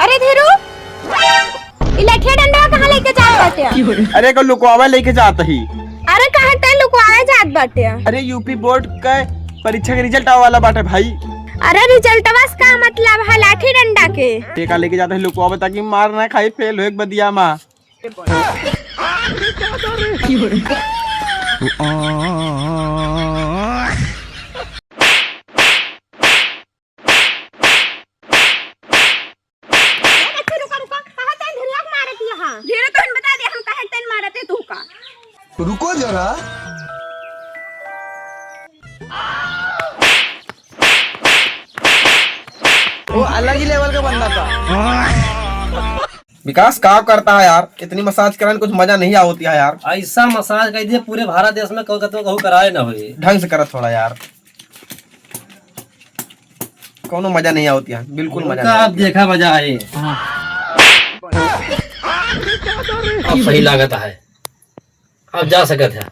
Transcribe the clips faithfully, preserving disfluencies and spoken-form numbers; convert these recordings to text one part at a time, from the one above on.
अरे धीरू, ई लठिया डंडा कहाँ लेके जात बाटे? अरे, को लुकवावे लेके जात ही। अरे, काहे तै लुकवावे जात बाटे? अरे, यूपी बोर्ड के परीक्षा के रिजल्ट आवे वाला बाटे भाई। अरे, रिजल्टवा से का मतलब है लाठी डंडा के? ते का लेके जात ही लुकवावे, ताकि मार ना खाई, फेल होए के बदिया मा। ए बच्चे, रुका, रुका, काहे तैं धुरिया के मारत हिया? धीरे तोहन बता दे, हम काहे तैं मारत है तू का? रुको जरा। वो अलग ही लेवल का बंदा था। विकास, का करता है यार? इतनी मसाज करन कुछ मजा नहीं आवती है यार। ऐसा मसाज कर दिए, पूरे भारत देश में कोई कतौ कहूँ कराए ना होए। ढंग से करत थोड़ा यार, कोनो मजा नहीं आवती है, बिल्कुल मजा उनका नहीं आप आवती है। देखा मजा है। अब सही लागत है, अब जा सकत है।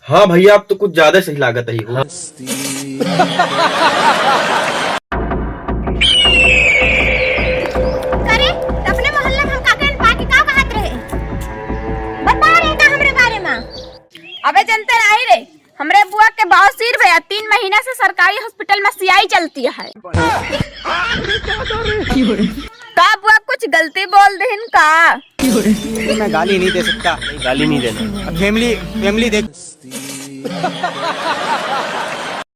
हाँ भैया, अब तो कुछ ज्यादा सही लागत ही हो। अरे, त अपने मोहल्ला में हम काकन पाके का कहत रहे? बता रहे का हमरे बारे में? अबे जनते नाही रे, हमरे बुआ के बवासीर भया, तीन महीना से सरकारी हॉस्पिटल में सियाई चलती है। का बुआ कुछ गलती बोल देहिन का? मैं गाली नहीं दे सकता। गाली नहीं देना। फैमिली, फैमिली देख।